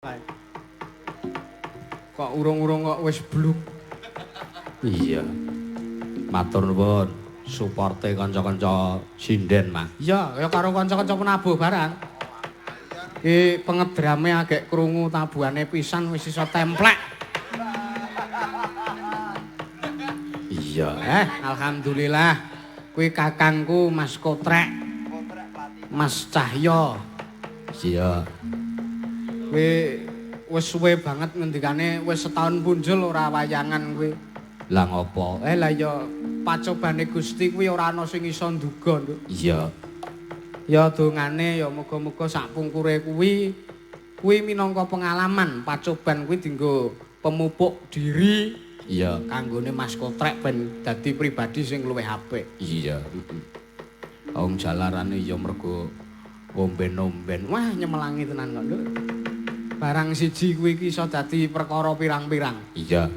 Kae. Kok urung-urung kok wis bluk. Iya. Matur nuwun suporte kanca-kanca sinden, Mas. Iya, ya karo kanca-kanca penabuh barang. Ki pengedrame agek krungu tabuhane pisan wis iso templek. Iya. Alhamdulillah. Kuwi kakangku Mas Kotrek. Mas Cahyo. Iya. Kuwi wis suwe banget ngendikane wis setahun punjul ora wayangan kuwi. Lah ngopo? Lah ya pacobane Gusti kuwi ora ana sing iso nduga, Nduk. Iya. Ya dongane ya muga-muga sak pungkure kuwi kuwi minangka pengalaman pacoban kuwi dienggo pemupuk diri. Iya. Kanggone Mas Kotrek ben dadi pribadi sing luwih apik. Iya. Wong jalarane ya mergo omben-omben. Wah, nyemelangi tenan kok, Nduk. Barang siji kuwi iki iso dadi perkara pirang-pirang. Iya.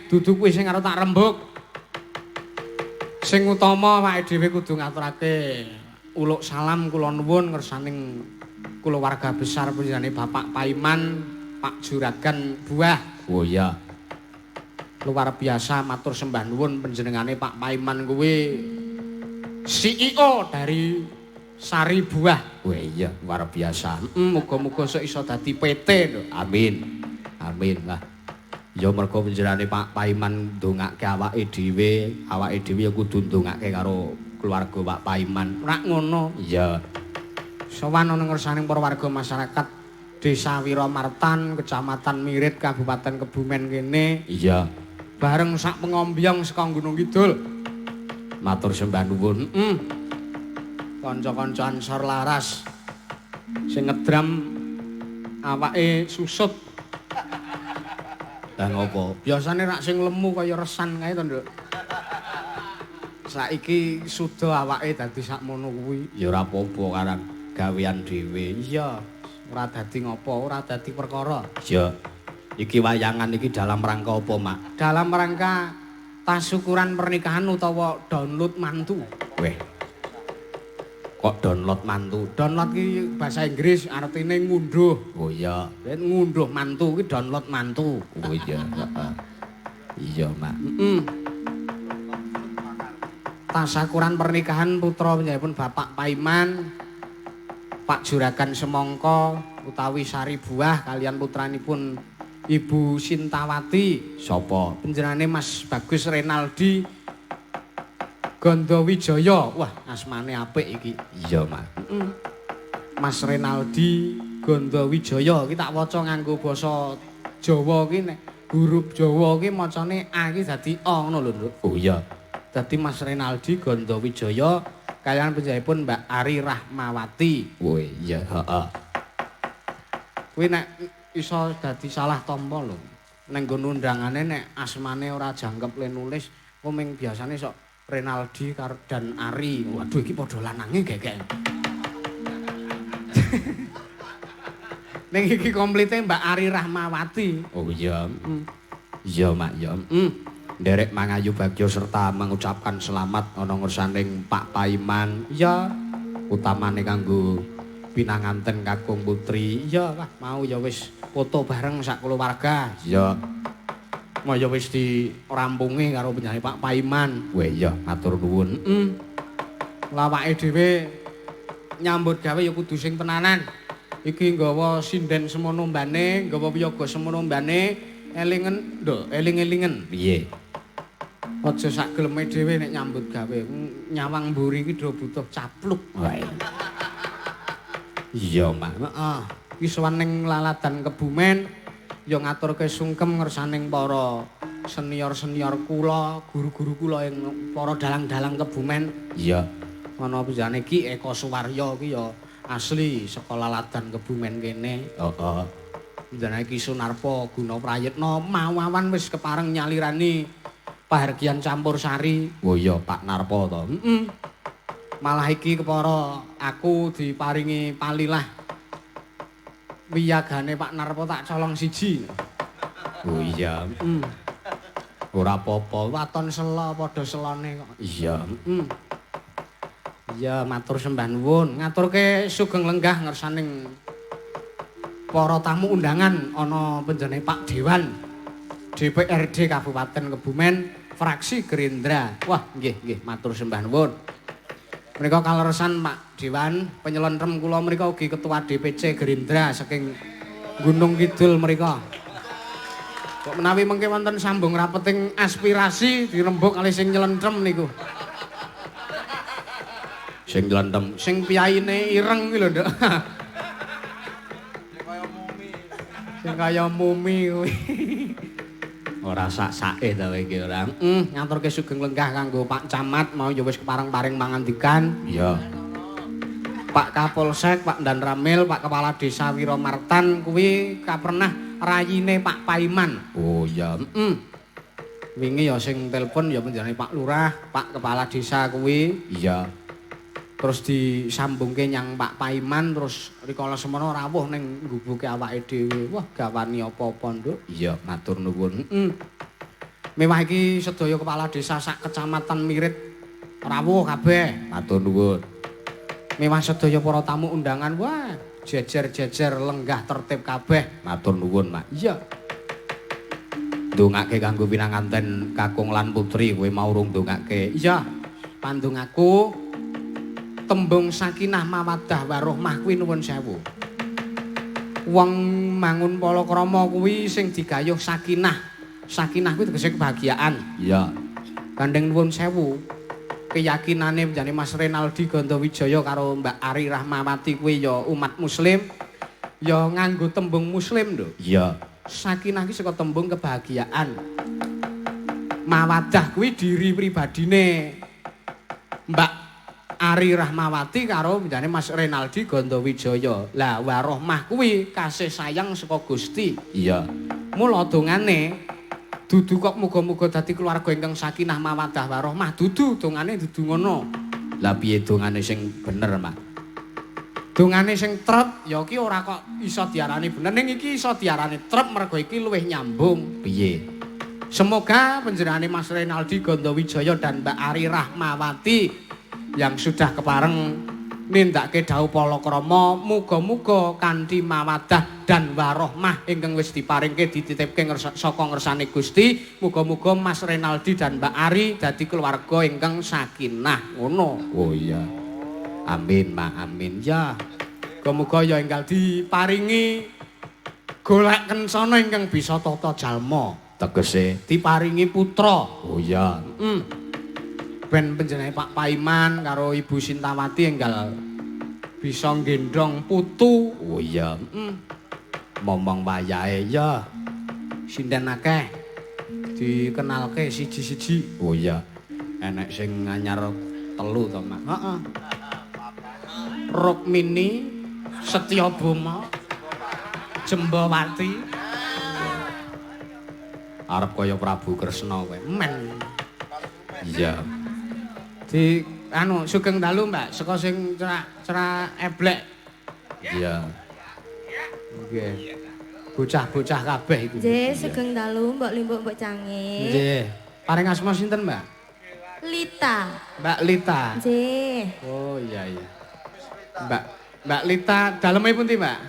Dudu kuwi sing karo tak rembug. Sing utama awake dhewe kudu ngaturake uluk salam kula nuwun ngersaning kulawarga besar panjenengane Bapak Paiman, Pak Juragan Buah. Oh iya. Luar biasa matur sembah nuwun panjenengane Pak Paiman kuwi CEO dari Sari Buah. Wah iya, luar biasa. Muga-muga sok iso dadi PT lho. Amin. Amin lah. Ya mergo panjenengane Pak Paiman ndongake awake dhewe, awake dhewe ya kudu ndongake karo keluarga Pak Paiman. Rak ngono. Iya. Sowan ana ngersaning para warga masyarakat Desa Wiromartan, Kecamatan Mirit, Kabupaten Kebumen kene. Iya. Bareng sak pengombyong saka Gunung Kidul. Matur sembah nuwun. Kanca-kanca Ansor Laras sing ngedram awake susut. Lah ngopo? Biasane rak sing lemu kaya resan kae to, Nduk. Saiki suda awake dadi sakmono kuwi. Ya ora apa-apa karang gawean dhewe. Iya, ora dadi ngopo, ora dadi perkara. Iya. Iki wayangan iki dalam rangka apa, Mak? Dalam rangka tasyukuran pernikahan utawa download mantu. Weh. Kok download mantu? Download ki bahasa Inggris artine ngunduh. Oh iya. Ngunduh mantu ki download mantu. Oh iya, heeh. Iya, Mak. Tasakuran pernikahan putra panjenenganipun Bapak Paiman, Pak Juragan Semangka utawi Sari Buah kalian putranipun Ibu Sintawati. Sapa? Panjenengane Mas Bagus Renaldi Gondowijaya. Wah, asmane apik iki. Iya, Mas. Mas Renaldi Gondowijaya iki tak waca nganggo basa Jawa iki nek huruf Jawa iki macane A iki dadi O ngono lho, Nduk. Oh iya. Dadi Mas Renaldi Gondowijaya kaliyan panjenenganipun Mbak Ari Rahmawati. Oh iya, heeh. Kuwi nek iso dadi salah tampa lho. Ning nggon undangane nek asmane ora jangkep le nulis, kok ming biasane sok Renaldi dan Ari. Waduh iki padha lanange gegek. Ning iki komplite Mbak Ari Rahmawati. Oh iya. Iya, Mak, ya. Nderek mangayu bagya serta mengucapkan selamat ana ngersaning Pak Paiman. Iya, utamane kanggo pinanganten kakung putri. Iya, wah mau ya wis foto bareng sak keluarga. Iya. Mau ya wis dirampungi karo panjenengane Pak Paiman. Wah iya, matur nuwun. Lawake dhewe nyambut gawe ya kudu sing tenanan. Iki nggawa sinden semono mbane, nggawa wiyaga semono mbane, elingen, nduk, eling-elingen. Piye? Aja sak geleme dhewe nek nyambut gawe. Nyawang mburi iki do butuh capluk. Wah. Iya, Mak. Heeh. Iki sowan ning Laladan Kebumen ya ngaturke sungkem ngersaning para senior-senior kula, guru-guru kula ing para dalang-dalang Kebumen. Iya. Ana panjenengane Ki Eko Suwaryo ki ya asli saka Laladan Kebumen kene. Heeh. Panjenengane Ki Sunarpo Guna Prayitna mawawan wis kepareng nyalirani pahargyan campur sari. Oh iya, Pak Narpo to. Heeh. Malah iki kepara aku diparingi palilah wiyagane Pak Narpo tak colong siji. Oh iya. Ora apa-apa, waton sela padha selane kok. Iya. Iya, matur sembah nuwun. Ngaturke sugeng lenggah ngersaning Para tamu undangan ana panjenengane Pak Dewan DPRD Kabupaten Kebumen fraksi Gerindra. Wah, nggih nggih matur sembah nuwun. Menika kaleresan Pak Dewan penyelentrem kula menika ugi Ketua DPC Gerindra saking Gunung Kidul menika. Kok menawi mengke wonten sambung rapeting aspirasi dirembug kalih sing nyelentrem niku. Sing nylentem sing piyaine ireng kuwi lho, Nduk. Sing kaya mumi. Sing kaya mumi kuwi. Ora sak-sake ta kowe iki ora. Ngaturke sugeng lenggah kanggo Pak Camat mau ya wis kepareng-paring mangandikan. Iya. Pak Kapolsek, Pak Danramil, Pak Kepala Desa Wiromartan kuwi kapernah rayine Pak Paiman. Oh iya. Wingi ya sing telepon ya panjenengane Pak Lurah, Pak Kepala Desa kuwi. Iya. Terus disambungke nyang Pak Paiman terus rikala semono rawuh ning nggubuke awake dhewe. Wah, gawani apa-apa, Nduk. Iya, matur nuwun. Mewah iki sedaya kepala desa sak kecamatan Mirit rawuh kabeh. Matur nuwun. Mewah sedaya para tamu undangan, wah, jejer-jejer lenggah tertib kabeh. Matur nuwun, Mak. Iya. Ndongake kanggo pinanganten kakung lan putri kowe mau urung ndongake. Iya, pandongaku tembung sakinah mawaddah warohmah kuwi nuwun sewu. Wong mangun palakrama kuwi sing digayuh sakinah. Sakinah kuwi tegese kebahagiaan. Iya. Gandeng nuwun sewu. Keyakinane jane Mas Renaldi Gandawijaya karo Mbak Ari Rahmawati kuwi ya umat muslim. Ya nganggo tembung muslim lho. Iya. Sakinah kuwi saka tembung kebahagiaan. Mawaddah kuwi diri pribadine Mbak Ari Rahmawati karo jane Mas Renaldi Gandawijaya. Lah warohmah kuwi kasih sayang saka Gusti. Iya. Mula dongane dudu kok muga-muga dadi keluarga ingkang sakinah mawaddah warohmah, dudu dongane dudu ngono. Lah piye dongane sing bener, Mak? Dongane sing trep ya iki ora kok iso diarani bener, ning iki iso diarani trep mergo iki luwih nyambung. Piye? Semoga panjenengane Mas Renaldi Gandawijaya dan Mbak Ari Rahmawati yang sudah kepareng nindakake dhawuh palakrama muga-muga kanthi mawaddah dan warohmah ingkang wis diparingke dititipke saka ngersane Gusti, muga-muga Mas Renaldi dan Mbak Ari dadi keluarga ingkang sakinah ngono. Oh iya. Amin, Mak, amin. Ya. Muga-muga ya enggal diparingi golek kencana ingkang bisa tata jalma. Tegese diparingi putra. Oh iya. Ben panjenengane Pak Paiman karo Ibu Sintawati enggal bisa nggendong putu. Oh iya. Momong wayahe ya. Sinden akeh dikenalke siji-siji. Oh iya. Enek sing anyar telu to, Mak. Heeh. Rukmini, Setyabama, Jembawati. Arep kaya Prabu Kresna kowe. Men. Iya. Di anu sugeng dalu, Mbak, saka sing cerak eblek. Iya. Nggih. Bocah-bocah kabeh iku. Nggih, sugeng dalu Mbok Limbuk Mbok Cange. Nggih. Paring asma sinten, Mbak? Lita. Mbak Lita. Nggih. Oh iya iya. Mbak Lita daleme pundi, Mbak?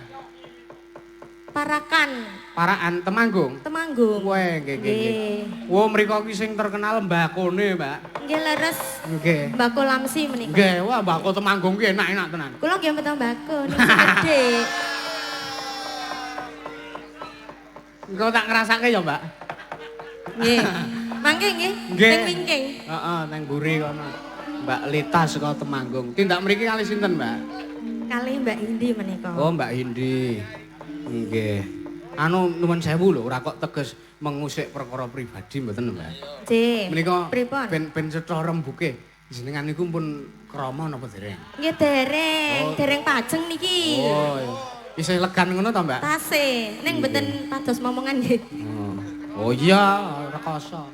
Parakan. Parakan Temanggung. Temanggung. Weh, nggih nggih nggih. Wo mriko ki sing terkenal mbakone, Mbak. Nggih leres. Nggih. Mbako lamsi menika. Nggih, wah mbako Temanggung ki enak-enak tenan. Kula nggih mbeto mbako niki gedhe. Engko tak ngrasake ya, Mbak. Nggih. Mangke nggih. Teng wingking. Heeh, teng mburi kono. Mbak Lita saka Temanggung. Tindak mriki kalih sinten, Mbak? Kalih Mbak Indi menika. Oh, Mbak Indi. Nggih. Anu nuwun sewu lho, ora kok teges mengusik perkara pribadi mboten, Mbak. Nggih. Menika pripun? Ben cetha rembuke. Jenengan niku pun krama napa dereng? Nggih dereng, Oh. dereng pajeng niki. Oh. Isih legan ngono ta, Mbak? Tasih, ning mboten pados momongan nggih. Oh iya, rekoso.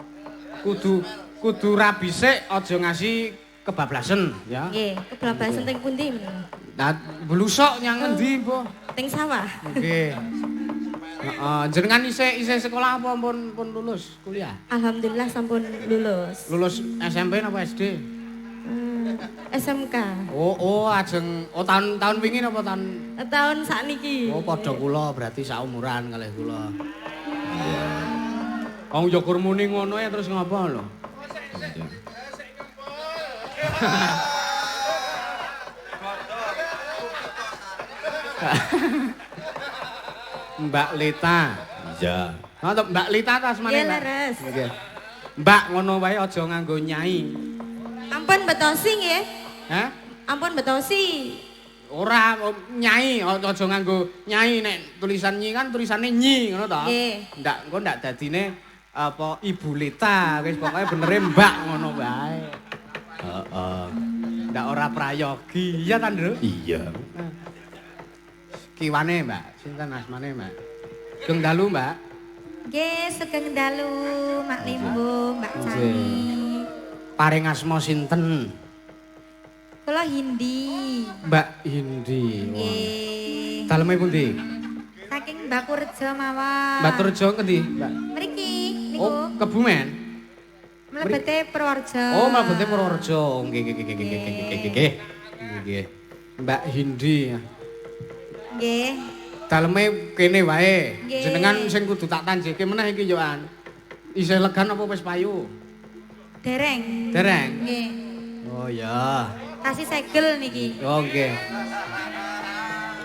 Kudu rabi sik, aja ngasih kebablasen ya. Nggih, kebablasen teng pundi menika? Nah, blusok nyang endi, Mbah? Teng sawah. Nggih. Heeh, jenengan isih sekolah apa pun lulus kuliah? Alhamdulillah sampun lulus. Lulus SMP napa SD? SMK. Oh, ajeng oh tahun wingi napa tahun Tahun sakniki. Oh, padha kula berarti saumuran kalih kula. Iya. Wong ya kur muni ngono ya terus ngapa lho? Mbak Lita. Iya. Nah, Mbak Lita ta asmane, Nggih, Mbak? leres. Nggih. Mbak ngono wae aja nganggo nyai. Ampun betosi nggih. Hah? Ampun betosi. Ora nyai, aja nganggo nyai nek tulisan nyi kan tulisane nyi ngono ta. Nggih. Ndak engko ndak dadine apa Ibu Lita, wis pokoke benere Mbak ngono wae. Heeh. Ndak ora prayogi. Iya ta, Nduk? Iya. Kiwane, Mbak. Sinten asmane, Mbak? Sugeng dalu, Mbak. Nggih, sugeng dalu Mak Limbo, Mbak Cani. Paring asma sinten? Kula Hindi. Mbak Hindi. Nggih. Daleme pundi? Saking Bakurjo mawon. Baturjo ngendi, Mbak? Mriki niku. Oh, Kebumen. Mlebete Purworejo. Oh, mlebete Purworejo. Nggih, nggih, nggih, nggih, nggih, nggih. Nggih. Mbak Hindi. Nggih. Daleme kene wae. Nggih. Jenengan sing kudu tak tanjeke meneh iki yo an. Isih legan apa wis payu? Dereng. Dereng. Nggih. Oh ya. Kasih segel niki. Oh nggih.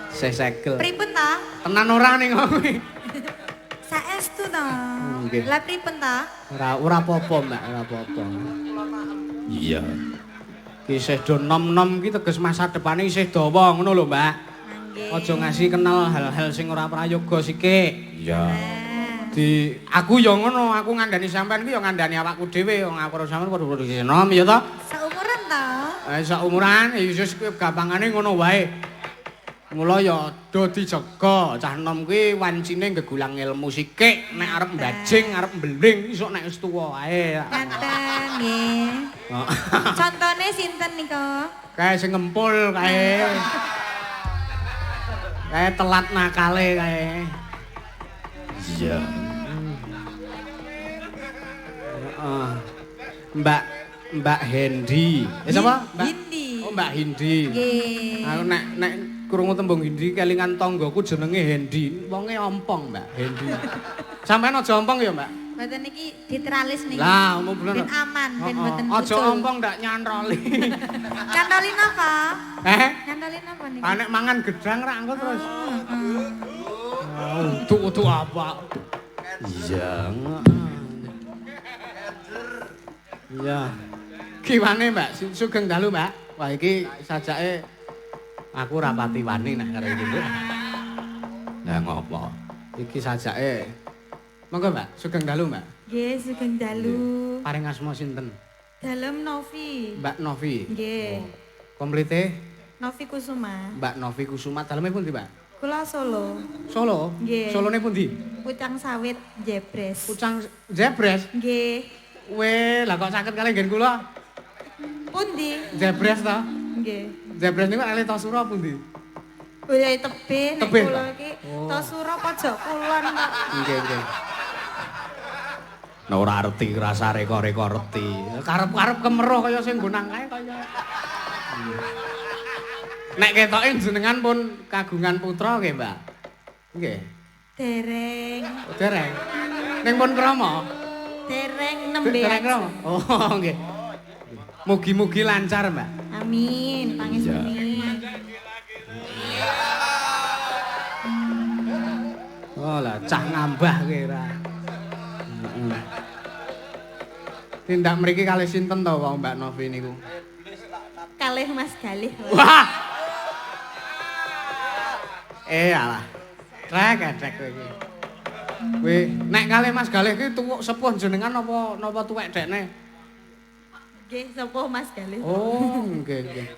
Isih segel. Pripun ta? Tenan ora ning kuwi? Saestu ta? Nggih. Lah pripun ta? Ora apa-apa, Mbak, ora apa-apa. Iya. Ki isih do nom-nom ki teges masa depane isih dawa ngono lho, Mbak. Nggih. Aja ngasih kenal hal-hal sing ora prayoga sikik. Iya. Di aku ya ngono, aku ngandani sampean ku ya ngandani awakku dhewe, wong aku karo sampean padha-padha isih nom ya ta. Seumuran ta? Saumuran wis gampangane ngono wae. Mula ya do dijaga, cah nom kuwi wancine nggegulang ilmu sikik, nek arep mbajing, arep mbeling isuk nek wis tuwa wae. Ngaten nggih. Contone sinten nika? Kae sing ngempul kae. Kae telat nakale kae. Iya. Heeh. Mbak Hendi. Sapa? Mbak Hindi. Oh, Mbak Hindi. Nggih. Aku nek krungu tembung Hindi kelingan tanggaku jenenge Hendi. Wonge ompong, Mbak Hendi. Sampeyan aja ompong ya, Mbak. Mboten niki diteralis niki. Lah, umum bulan. Ben aman, ben mboten Aja ompong ndak nyantroli. Nyantoli napa? Eh? Nyantoli napa niki? Ah nek mangan gedang rak engko terus. Untuk apa? Iya. Iya. Kiwane, Mbak? Sugeng dalu, Mbak. Wah, iki sajake aku ora pati wani nek karo iki, Nduk. Lah ngopo? Iki sajake. Monggo, Mbak. Sugeng dalu, Mbak. Nggih, sugeng dalu. Paring asma sinten? Dalem Novi. Mbak Novi. Nggih. Komplite Novi Kusuma. Mbak Novi Kusuma. Daleme pundi, Mbak? Kula Solo. Solo. Nggih. Solone pundi? Pucang Sawit Jebres. Pucang Jebres. Nggih. Weh, lah kok saged kalih nggen kula? Pundi? Jebres ta? Nggih. Jebres niku kalih Tosuro pundi? Boleh tebih nek Tebih, kula ta? iki Oh. Tosuro pojok kulon kok. Nggih, nggih. Nek ora reti rasa reka-reka reti. Karep-karep kemeruh kaya sing nggonang kae kaya. Nek ketoke jenengan pun kagungan putra nggih, Mbak. Nggih. Dereng. Oh, dereng. Ning pun krama. Dereng nembe. Dereng krama. Oh, nggih. Mugi-mugi lancar, Mbak. Amin, pangestune. Oh lah, cah ngambah kira. Heeh. Tindak mriki kalih sinten to wong Mbak Novi niku? Kalih Mas Galih. Wah. Alah. Trek trek kowe iki. Kowe nek kalih Mas Galih ki tuwuk sepuh jenengan apa napa tuwek dekne? Nggih, sepuh Mas Galih. Oh, nggih nggih.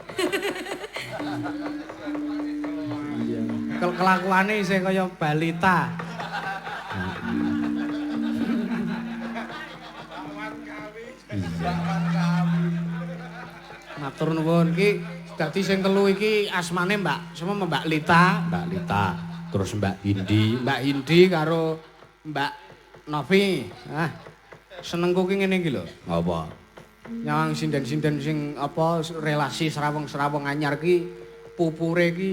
Iya. Kelakuane isih kaya balita. Iya. Matur nuwun iki dadi sing telu iki asmane Mbak, semua Mbak Lita, Mbak Lita, terus Mbak Hindi. Mbak Hindi karo Mbak Novi. Ah. Senengku ki ngene iki lho. Apa? Nyawang sinden-sinden sing apa relasi serawung-serawung anyar ki pupure ki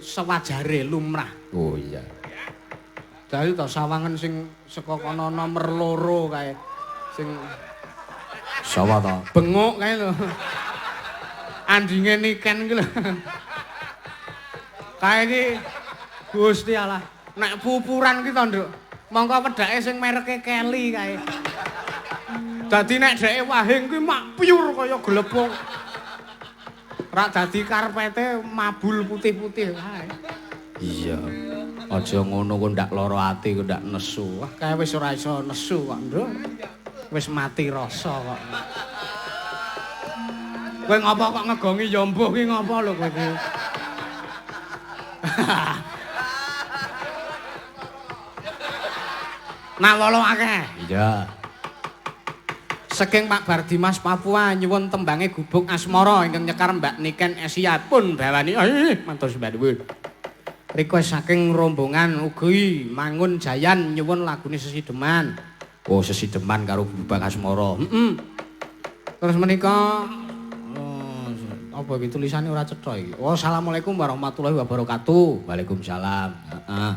sewajare lumrah. Oh iya. Dadi to sawangan sing saka kono nomor 2 kae. Sing sapa to? Bengok kae lho. Andinge Niken ki lho. Kae iki Gusti Allah, nek pupuran ki to, Nduk. Mongko wedake sing mereke Kelly kae. Dadi nek dheke wahing kuwi mak pure kaya glepung. Rak dadi karpete mabul putih-putih kae. Iya. Aja ngono kok ndak lara ati kok ndak nesu. Wah, kae wis ora iso nesu kok, Nduk. Wis mati rasa kok. Kowe ngopo kok ngegongi ya mbuh ki ngopo lho kowe iki. Nawala akeh. Iya. Saking Pak Bardimas Papua nyuwun tembange Gubuk Asmara ingkang nyekar Mbak Niken Asia pun bawani. Matur sembah nuwun. Request saking rombongan ugi Mangun Jayan nyuwun lagune Sesideman. Oh, Sesideman karo Gubuk Asmara. Heeh. Terus menika apa iki tulisane ora cetha iki. Oh, assalamualaikum warahmatullahi wabarakatuh. Waalaikumsalam. Heeh.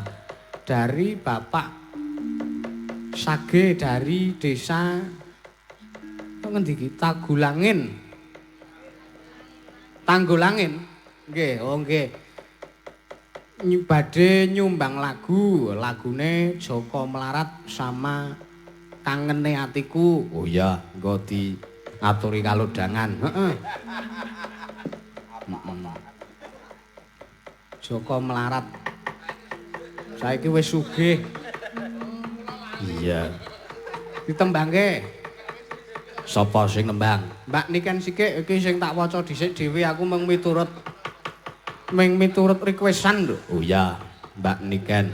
Dari Bapak Sage dari desa ngendi iki? Tagulangin. Tanggulangin. Nggih, oh nggih. Badhe nyumbang lagu, lagune Joko Melarat sama Kangene Atiku. Oh iya, engko diaturi kalodhangan. Heeh. Joko Melarat. Saiki wis sugih. Iya. Ditembangke. Sapa sing nembang? Mbak Niken Sikik iki sing tak waca dhisik dhewe aku mung miturut requestan lho. Oh iya, Mbak Niken.